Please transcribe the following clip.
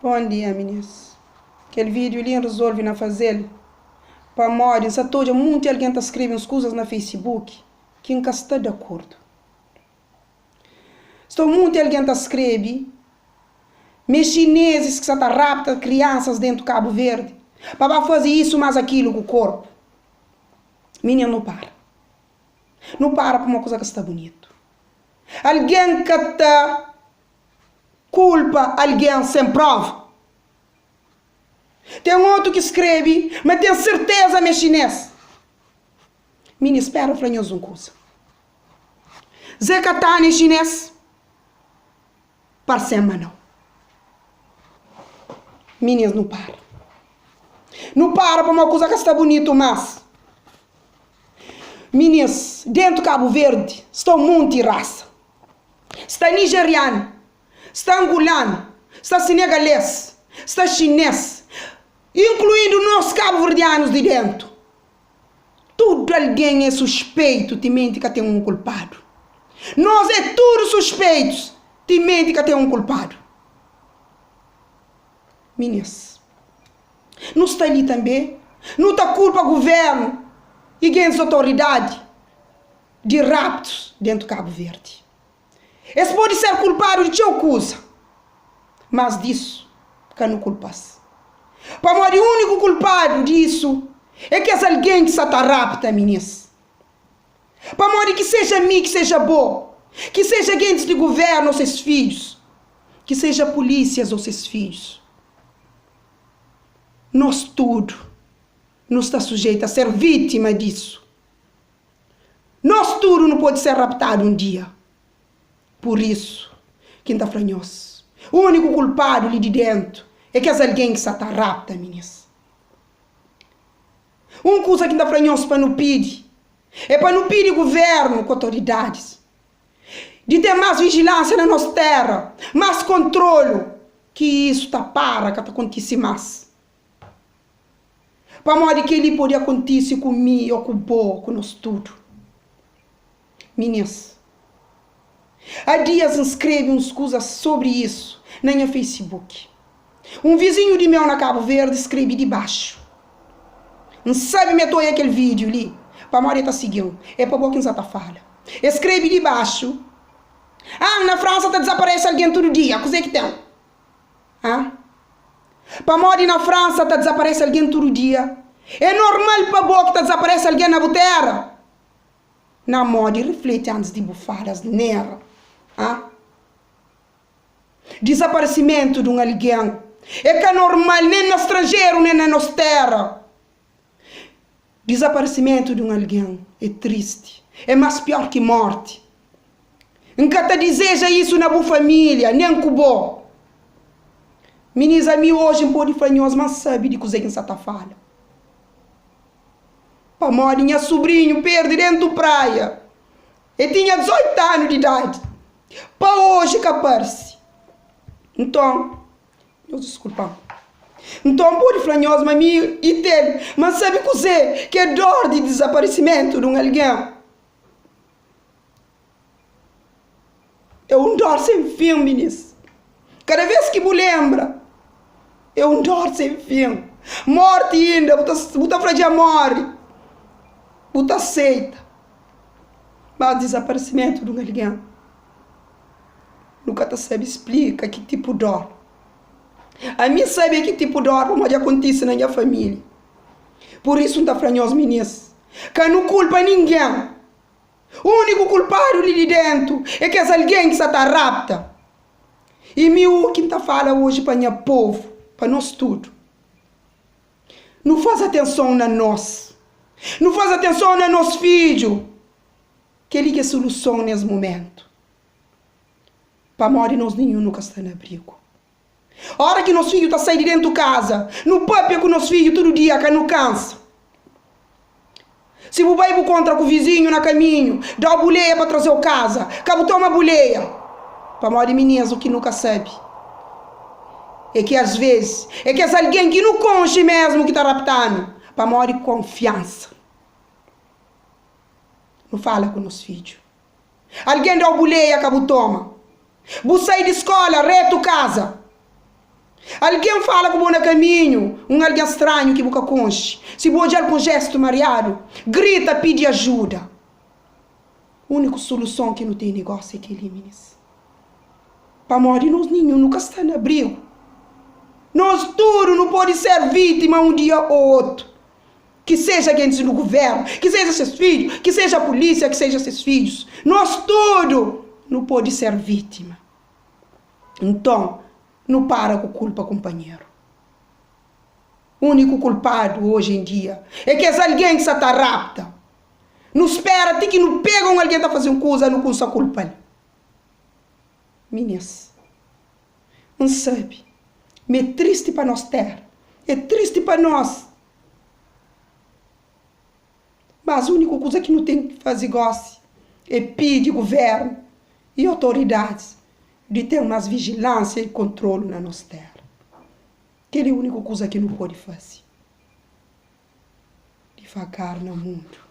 Bon dia minis. Kel video li N rizolvi na fazel pamodi N sa ta odja munti algen ta skrebe uns kuzas na facebook ki N ka sta dakordu. Sta munti algen ta skrebe ma é xinezis ki sa ta rapta kriansas dentu Kabu Verdi pa ba faze isu mas akilu ku korpu. Minis nu para. Nu para pamodi kuza ka sta bunitu. Algen ka ta kulpa algen sen prova. Ten otu ki skrebe ma ten serteza ma é xinês. Minis, spera fla nhos un kuza. Zé Katana é xinês? Parse-m ma nau. Minis, nu para. Nu para pamodi kuza ka sta bunitu más. Minis, dentu Kabu Verdi sta un monti rasa. Sta nijerianu, sta angulanu, sta senegalês, sta xinês, inkluindu nos kabuverdianus di dentu. Tudu algen é suspeitu timenti ka ten un kulpadu. Nos é tudu suspeitus timenti ka ten un kulpadu. Minis, nu sta li tanbe, nu ta kulpa guvernu i gentis otoridadi di raptus dentu Kabu Verdi. Es pode ser kulpadu di txeu kuza, mas disu ka nu kulpa-s. Pamodi úniku kulpadu disu é kes algen ki sa ta rapta minis. Pamodi ki seja mi, ki seja bo, ki seja gentis di guvernu ô ses fidjus, ki seja pulísias ô ses fidjus, nos tudu nu sta sujeita a ser vítima disu. Nos tudu nu pode ser raptadu un dia. Pur isu ki N ta fla nhos, úniku kulpadu li di déntu é kes algen ki sa ta rapta minis. Un kuza ki N ta fla nhos pa nu pidi, é pa nu pidi guvérnu ku otoridadis di ten más vijilánsia na nos téra, más kontrolu, ki isu ta para ka ta kontise más. Pamodi kel-li pode akontise ku mi ô ku bo, ku nos tudu. Minis, há dias N skrebe uns kuza sobri isu na nha Facebook. Un vizinhu di meu na Kabu Verdi skrebe di baxu. N sabe ma e ta oia kel vídiu li, pamodi e ta sigi-m. É pa bo ki N sa ta fala. E skrebe di baxu, Ah, na Fransa ta dizaparese algen tudu dia, kuzê ki ten? Ah? Pamodi na Fransa ta dizaparese algen tudu dia? É normal pa bo ki ta dizaparese algen na bu tera? Na modi rifleti antis di bu fala asnera. Ah? Dizaparesimentu di un algen é ka normal nen na stranjeru nen na nos tera. Dizaparesimentu di un algen é tristi, é más pior ki morti. N ka ta dizeja isu na bu família, nen ku bo. Minis, ami oji N pode fla nhos ma N sabe di kuzê ki N sa ta fala. Pamodi nha subrinhu perde dentu praia, e tinha 18 anu di idadi, pa oji ka parse. Nton, Nhos diskulpa-m. Nton, N pode fla nhos ma mi i tel, ma N sabe kuzê ki é dór di dizaparisimentu di un algen. É un dór sen fin, minis. Kada vês ki bu lenbra, é un dór sen fin. Mórti inda, bu ta, bu ta fla dja móre, bu ta seita. Mas dizaparisimentu di un algen. Nu ka ta sabe splika ki tipu dór. Ami N sabe ki tipu dór pamodi dja kontise na nha família. Pur isu N ta fla nhos minis, ka nu kulpa ningen. Úniku kulpadu li di déntu é kes algen ki sa ta rapta. I mi u ki N ta fala oji pa nha povu, pa nos tudu. Nu faze atenson na nos. Nu faze atenson na nos fidju. Kel-li ki é soluson nes mumentu. Pamodi nos ninhun nu ka sta na abrigu. Ora ki nos fidju ta sai di dentu kaza, nu papia ku nos fidju tudu dia, ka nu kansa. Si bu bai bu kontra ku vizinhu na kaminhu, da-u buleia pa traze-u kaza, ka bu toma buleia. Pamodi minis u ki nu ka sabe é ki asves é kes algen ki nu konxe mesmu ki ta rapta-nu pamodi konfiansa. Nu fala ku nos fidju. Algen da-u buleia ka bu toma. Bu sai di skola retu kaza. Algen fala ku bo na kaminhu, un algen stranhu ki bu ka konxe. Si bu odja-l ku un jéstu mariadu, grita pidi ajuda. Úniku soluson ki nu tene gósi é kel-li, minis. Pamodi nos ninhun nu ka sta na abrigu. Nos tudu nu pode ser vítima un dia ô otu. Ki seja gentis di guvérnu, ki seja ses fidju, ki seja pulísia, ki seja ses fidjus. Nos tudu nu pode ser vítima. Nton, nu para ku kulpa kunpanheru. Úniku kulpadu oji en dia é kes algen ki sa ta rapta. Nu spera ti ki nu pega un algen ta faze un kuza, nu kumsa kulpa-l. Minis, N sabe ma é tristi pa nos téra, é tristi pa nos. Mas úniku kuza ki nu ten ki faze gósi é pidi guvérnu i otoridadis di ten más vijilánsia i kontrolu na nos téra. Kel é úniku kuza ki nu pode faze. Divagar na mundu.